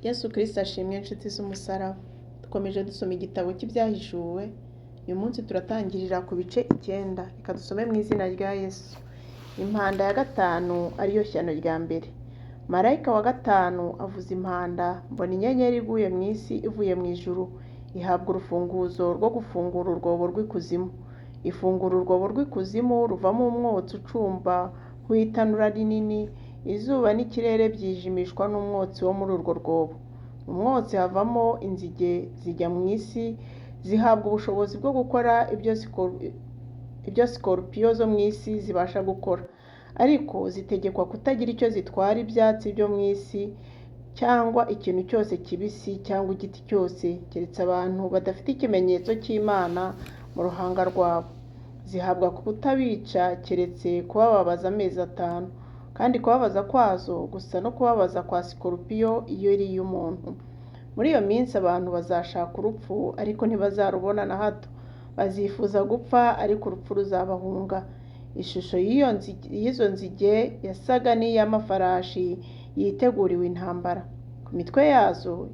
Yesu Kristo ashimwe, inshuti z'umusaraba. Dukomeje dusoma igitabo cy'Ibyahishuwe, uyu munsi turatangirira ku bice 9. Reka dusome mu izina rya Yesu. Impanda ya gatanu, ariyo shyano rya mbere. Marayika wa gatanu avuza impanda, mbona inyenyeri iguye mu isi ivuye mu ijuru, ihabwa urufunguzo rwo gufungura urwobo rw'ikuzimu. Ifungura urwobo rw'ikuzimu, ruvamo umwotsi ucumba nk'uw'itanura rinini, izuba n'ikirere byijimishwa n'umwotsi wo muri urwo rwobo. Mu mwotsi havamo inzige zijya mu isi, zihabwa ubushobozi bwo gukora ibyo sikorupiyo zo mu isi zibasha gukora, ariko zitegekwa kutagira icyo zitwara ibyatsi byo mu isi cyangwa ikintu cyose kibisi cyangwa igiti cyose, keretse abantu badafite ikimenyetso cy'Imana mu ruhanga rwabo. Zihabwa kutabica keretse kubababaza amezi 5, kandi kubabaza kwazo gusa no kubabaza kwa sikorupiyo iyo iriye umuntu. Muri iyo minsi abantu bazashaka urupfu, ariko ntibazarubona na hato, bazifuza gupfa, ariko urupfu ruzabahunga. Ishusho y'izo nzige yasaga n'iy'amafarashi yiteguriwe intambara. Ku mitwe yazo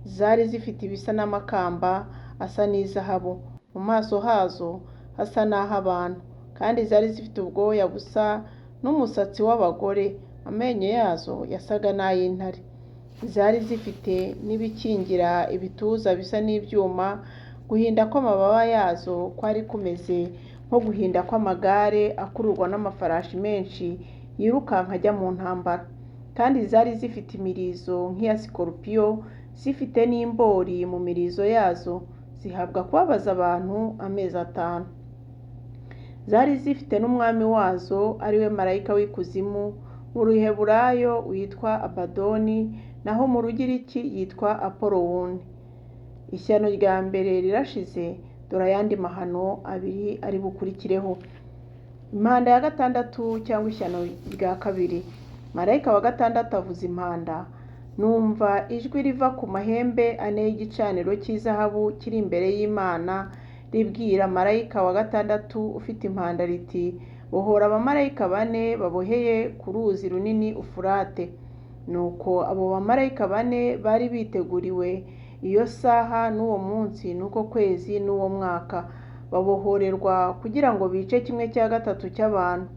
zari zifite ibisa n'amakamba asa n'izahabu, mu maso hazo hasa n'ah'abantu, kandi zari zifite ubwoya busa n'umusatsi w'abagore, amenyo yazo yasaga n'ay'intare. Zari zifite n'ibikingira ibituza bisa n'ibyuma, guhinda kw'amababa yazo kwari kumeze nko guhinda kw'amagare akururwa n'amafarashi menshi yirukanka ajya mu ntambara. Kandi zari zifite imirizo nk'iya sikorupiyo, zifite n'imbori mu mirizo yazo, zihabwa kubabaza abantu amezi 5. Zari zifite n'umwami wazo, ari we marayika w'ikuzimu, mu Ruheburayo witwa Abadoni, naho mu Rugiriki yitwa Apolowuni. Ishyano rya mbere rirashize, dore ayandi mahano abiri ari bukurikireho. Impanda ya gatandatu cyangwa ishyano rya kabiri. Marayika wa gatandatu avuza impanda, numva ijwi riva ku mahembe ane y'igicaniro cy'izahabu kiri imbere y'Imana, ribwira marayika wa gatandatu ufite impanda riti: "Bohora abamarayika bane baboheye ku ruzi runini Ufurate." Nuko abo bamarayika bane bari biteguriwe iyo saha n'uwo munsi n'uko kwezi n'uwo mwaka, babohorerwa kugira ngo bice 1/3 cy'abantu.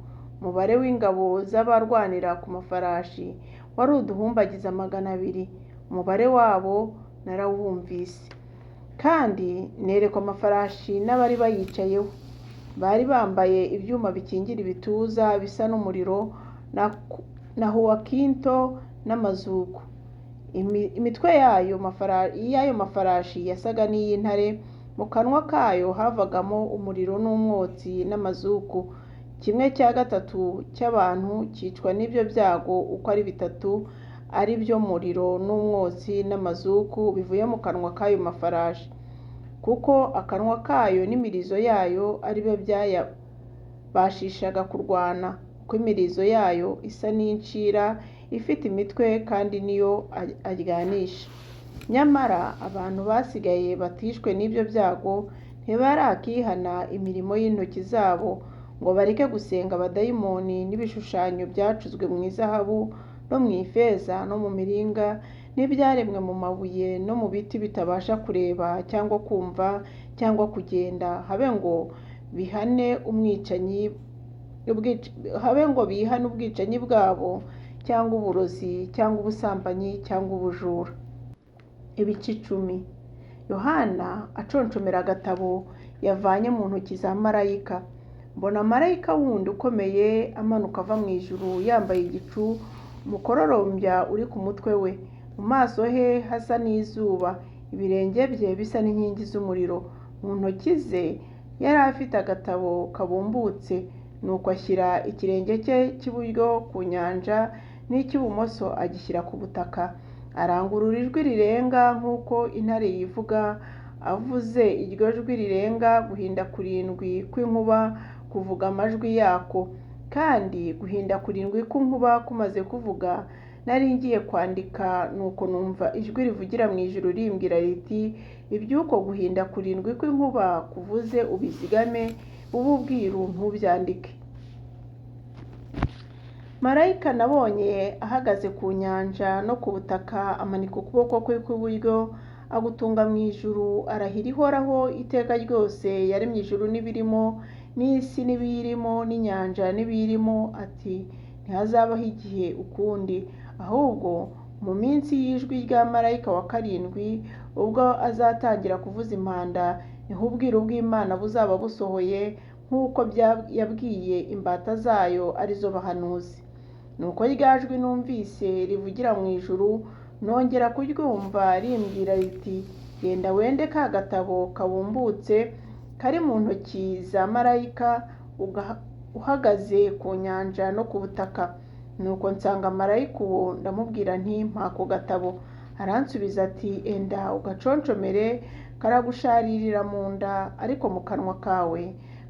Umubare w'ingabo z'abarwanira ku mafarashi wari uduhumbagiza 200, umubare wabo narawumvise. Kandi nerekwa amafarashi n'abari bayicayeho, bari bambaye ibyuma bikingira ibituza bisa n'umuriro na huwakinto n'amazuku. Imitwe y'ayo mafarashi yasaga n'iy'intare, mu kanwa kayo havagamo umuriro n'umwotsi n'amazuku. 1/3 cy'abantu cyicwa n'ibyo byago uko ari bitatu, ari byo muriro n'umwotsi n'amazuku bivuye mu kanwa k'ayo mafarashi, kuko akanwa kayo n'imirizo yayo ari byo byayabashishaga kurwana, kuko imirizo yayo isa n'incira ifite imitwe, kandi niyo aryanisha. Nyamara abantu basigaye batishwe n'ibyo byago ntibarakihana imirimo y'intoki zabo, ngo bareke gusenga abadayimoni n'ibishushanyo byacuzwe mu izahabu no mu ifeza no mu miringa n'ibyaremwe mu mabuye no mu biti, bitabasha kureba cyangwa kumva cyangwa kugenda, habe ngo bihane umwicanyi habe ngo bihane ubwicanyi bwabo cyangwa uburozi cyangwa ubusambanyi cyangwa ubujura. Ibice 10. Yohana aconshomera agatabo yavanye mu ntoki za marayika. Mbona marayika wundi ukomeye amanuka ava mu ijuru, yambaye igicu, umukororombya uri ku mutwe we, mu maso he hasa n'izuba, ibirenge bye bisa n'inkingi z'umuriro. Mu ntoki ze yari afite agatabo kabumbutse, nuko ashyira ikirenge cye cy'iburyo ku nyanja n'icy'ibumoso agishyira ku butaka, arangurura ijwi rirenga nk'uko intare yivuga. Avuze iryo jwi rirenga, guhinda kurindwi kw'inkuba kuvuga amajwi yako. Kandi guhinda kurindwi kw'inkuba kumaze kuvuga, nari ngiye kwandika, nuko numva ijwi rivugira mu ijuru rimbwira riti: "Iby'uko guhinda kurindwi kw'inkuba kuvuze ubizigame, ube ubwiru, ntubyandike." Marayika nabonye ahagaze ku nyanja no ku butaka, amanika ukuboko kwe kw'iburyo agutunga mu ijuru, arahira Ihoraho iteka ryose yaremye ijuru n'ibirimo, n'isi n'ibiyirimo, n'inyanja n'ibiyirimo, ati ntihazabaho igihe ukundi, ahubwo mu minsi y'ijwi rya marayika wa karindwi, ubwo azatangira kuvuza impanda, niho ubwiru bw'Imana buzaba busohoye nk'uko yabwiye imbata zayo arizo bahanuzi. Nuko rya jwi numvise rivugira mu ijuru, nongera kuryumva rimbwira riti genda wende ka gatabo kabumbutse kari mu ntoki za marayika uhagaze ku nyanja no ku butaka. Nuko nsanga marayika uwo, ndamubwira nti mpa ako gatabo. Aransubiza ati enda ugaconcomere, karagusharirira mu nda, ariko mu kanwa kawe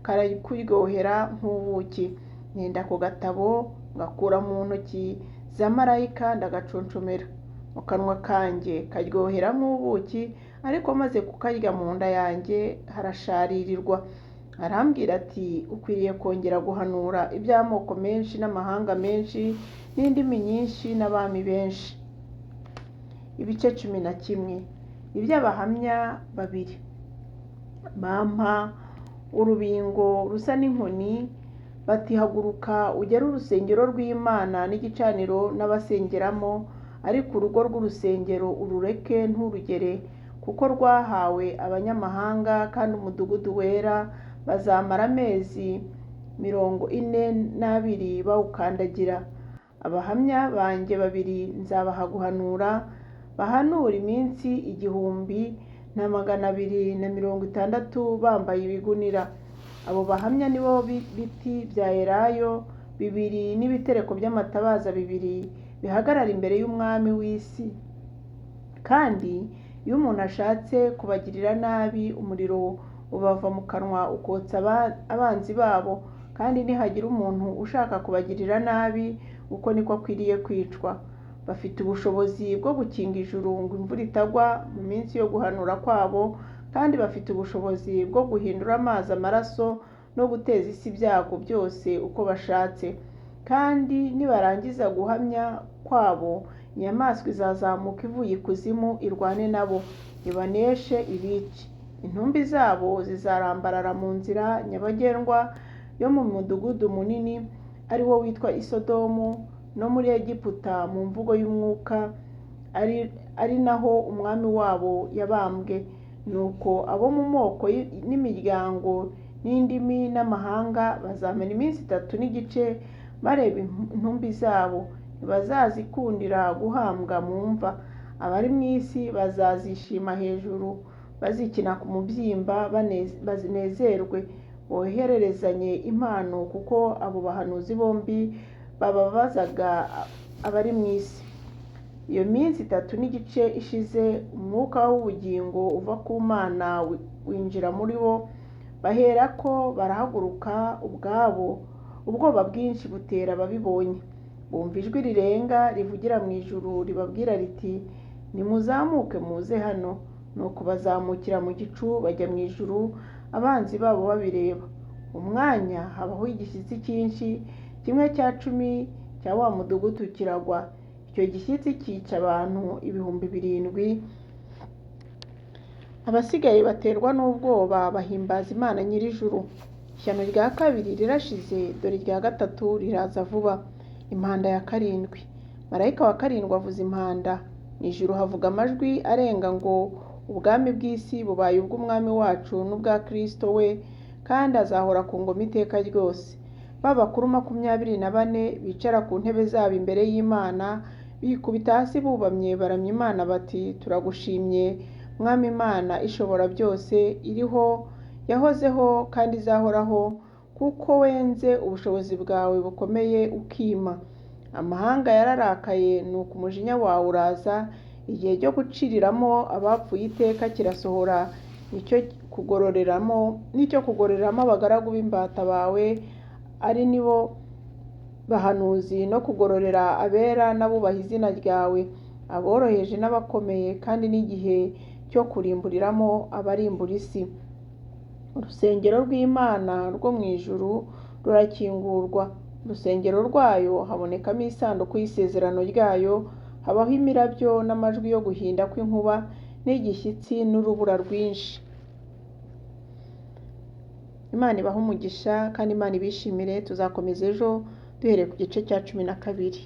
karakuryohera nk'ubuki. Nenda ako gatabo ngakura mu ntoki za marayika ndagaconcomera, mu kanwa kanjye karyohera nk'ubuki, ariko maze kukarya mu nda yanjye harasharirirwa. Arambwira ati ukwiriye kongera guhanura iby'amoko menshi n'amahanga menshi n'indimi nyinshi n'abami benshi. Ibice 11. Iby'abahamya babiri. Bampa urubingo rusa n'inkoni, bati haguruka ugere urusengero rw'Imana n'igicaniro n'abasengeramo, ariko urugo rw'urusengero urureke nturugere, kuko rwahawe abanyamahanga, kandi umudugudu wera bazamara amezi 42 bawukandagira. Abahamya banjye babiri nzabaha guhanura, bahanura iminsi 1260 bambaye ibigunira. Abo bahamya nibo biti bya elayo bibiri n'ibitereko by'amatabaza bibiri bihagarara imbere y'Umwami w'isi. Kandi iyo umuntu ashatse kubagirira nabi, umuriro ubava mu kanwa ukotsa abanzi babo, kandi nihagira umuntu ushaka kubagirira nabi, uko niko akwiriye kwicwa. Bafite ubushobozi bwo gukinga ijuru ngo imvura itagwa mu minsi yo guhanura kwabo, kandi bafite ubushobozi bwo guhindura amazi amaraso no guteza isi ibyago byose uko bashatse. Kandi nibarangiza guhamya kwabo, inyamaswa izazamuka ivuye ikuzimu irwane nabo, ibaneshe ibice. Intumbi zabo zizarambarara mu nzira nyabagendwa yo mu mudugudu munini, ari wo witwa Isodomu, no muri Egiputa mu mvugo y'umwuka, ari naho umwami wabo yabambwe. Nuko abo mu moko n'imiryango n'indimi n'amahanga bazamara iminsi 3 n'igice bareba intumbi zabo, ntibazazikundira guhambwa mu mva. Abari mu isi bazazishima hejuru, bazikina ku mubyimba banezerwe, bohererezanye impano, kuko abo bahanuzi bombi bababazaga abari mu isi. Iyo minsi 3 n'igice ishize, umwuka w'ubugingo uva ku Mana winjira muri bo, baherako barahaguruka ubwabo, ubwoba bwinshi butera ababibonye. Bumva ijwi rirenga rivugira mu ijuru ribabwira riti nimuzamuke muze hano. Nuko bazamukira mu gicu bajya mu ijuru, abanzi babo babireba. Umwanya habaho igishyitsi cyinshi, 1/10 cya wa mudugudu kiragwa. Icyo gishyitsi cyica abantu 7000. Abasigaye baterwa n'ubwoba bahimbaza Imana nyir'ijuru. Ishyano rya kabiri rirashize, dore irya gatatu riraza vuba. Impanda ya karindwi. Marayika wa karindwi avuza impanda, mu ijuru havuga amajwi arenga ngo ubwami bw'isi bubaye ubw'Umwami wacu n'ubwa Kristo we, kandi azahora ku ngoma iteka ryose. Ba bakuru 24 bicara ku ntebe zabo imbere y'Imana, bikubita hasi bubamye baramya Imana bati turagushimye Mwami Imana ishobora byose, iriho, yahozeho kandi izahoraho, kuko wenze ubushobozi bwawe bukomeye ukima. Amahanga yararakaye, nuko umujinya wawe uraza, igihe cyo guciriramo abapfuye iteka kirasohora, nicyo kugororeramo abagaragu b'imbata bawe, ari nibo bahanuzi, no kugororera abera n'abubaha izina ryawe, aboroheje n'abakomeye, kandi n'igihe cyo kurimburiramo abarimbura isi. Urusengero rw'Imana rwo mu ijuru rurakingurwa, Mu rusengero rwayo habonekamo isanduku y'isezerano ryayo, habaho imirabyo n'amajwi yo guhinda kw'inkuba n'igishyitsi n'urubura rwinshi. Imana ibahe umugisha kandi Imana ibishimire, tuzakomeza ejo duhereye ku gice cya 12.